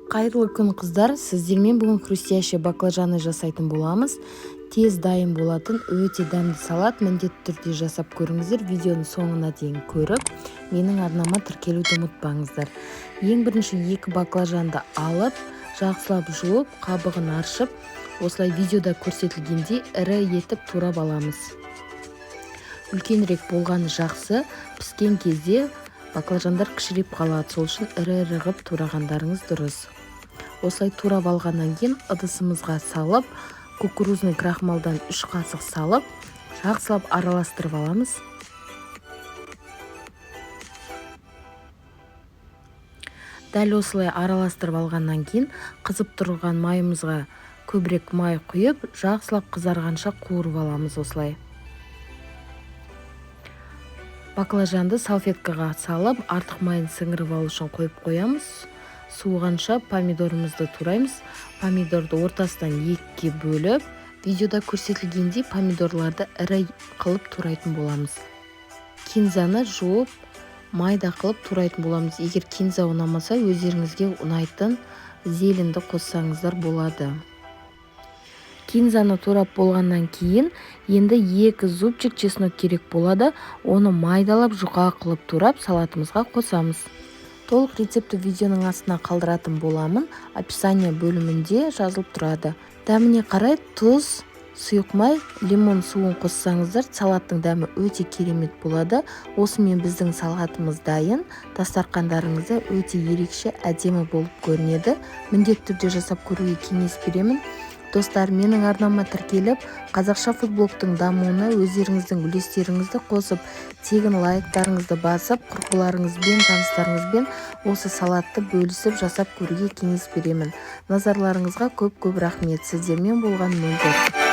Қайырлы күн, қыздар! Сіздермен бүгін хрустящий баклажаны жасайтын боламыз. Тез дайын болатын өте дәмді салат, міндетті түрде жасап көріңіздер. Видеоның соңына дейін көріп, менің арнама тіркелуді ұмытпаңыздар. Ең бірінші 2 баклажанды алып, жақсылап жуып, қабығын аршып, осылай видеода көрсетілгендей ірі етіп турап аламыз. Үлкенірек болғаны жақсы, піскен кезде баклажандар кішірейіп қалады, сол үшін ірі-ірі қылып турағандарыңыз дұрыс. Осылай турап алғаннан кейін ыдысымызға салып, кукурузный крахмалдан 3 қасық салып, жақсылап араластырып аламыз. Дәл осылай араластырып алғаннан кейін қызып тұрған майымызға көбірек май құйып, жақсылап қызарғанша қуырып аламыз осылай. Баклажанды салфеткаға салып, артық майын сіңіріп алу үшін қойып қоямыз. Суығанша помидорымызды тураймыз. Помидорды ортасынан 2-ге бөліп, видеода көрсетілгендей помидорларды ірі қылып турайтын боламыз. Кинзаны жуып, майда қылып турайтын боламыз. Егер кинза ұнамаса, өздеріңізге ұнайтын зеленді қоссаңыздар болады. Кинзаны турап болғаннан кейін енді 2 зубчик чеснок керек болады. Оны майдалап жұқа қылып турап салатымызға қосамыз. Толық рецепті видеоның астына қалдыратын боламын. Описание бөлімінде жазылып тұрады. Дәміне қарай тұз, сұйық май, лимон суын қоссаңыздар, салаттың дәмі өте керемет болады. Осымен біздің салатымыз дайын. Дастарқандарыңызда өте ерекше әдемі болып көрінеді. Міндетті түрде жасап көруге кеңес беремін. Достар, менің арнама тіркеліп, қазақша фудблогтың дамуына өздеріңіздің үлестеріңізді қосып, тегін лайктарыңызды басып, құрбыларыңызбен, таныстарыңызбен осы салатты бөлісіп жасап көруге кеңес беремін. Назарларыңызға көп-көп рахмет. Сіздермен болған Мөлдір.